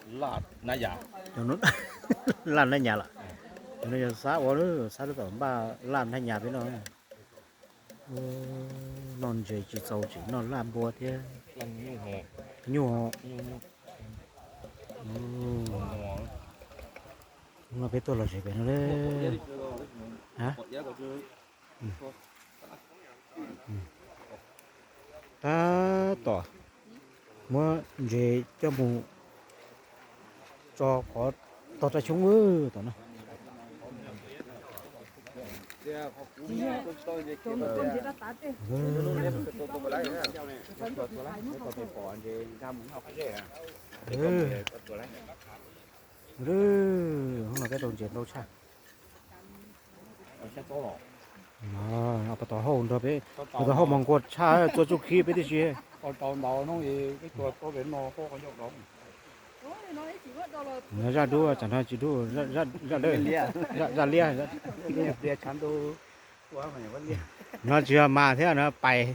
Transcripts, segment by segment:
Laj Nab Yas. Laj Nab Yas los? Cov no yog xab ua, xab lub tom npaj Laj Nab Yas peb noj. Noj ntses tsis txaus tseem noj laj npua thiab. Nyuj. Hnub no peb tuaj los zem pem no li. Tab tom muab ntses coj mus tso qhov tog raj xyoob tom no. Hnub no peb tau ntses ntau tshaj. Pas tau hauj nrog peb, pas tau hauj mas nquag tshaj txua tsuj khib peb tib si. Zaj dub tsam no tsis dub, zaj dawb, zaj liab. No tsis yog mas thiab no pais.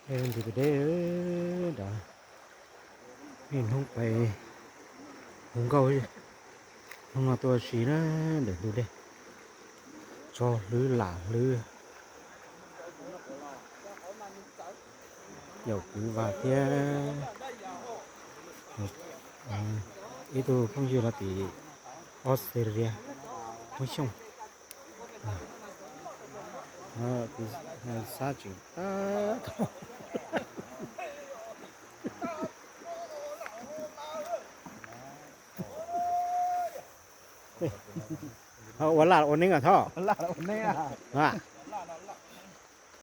Nti deb nrad, niaj hnub pais hu nkauj, hnub no tuaj ua si na, ntawm ntug dej, tso hlwb lam hlwb. Yaum kwv Vaj thiab ib tug phooj ywg los tim Australia, Hmoob Xyooj. Xab tseem tab tom ua laj ua neeb a Thoj?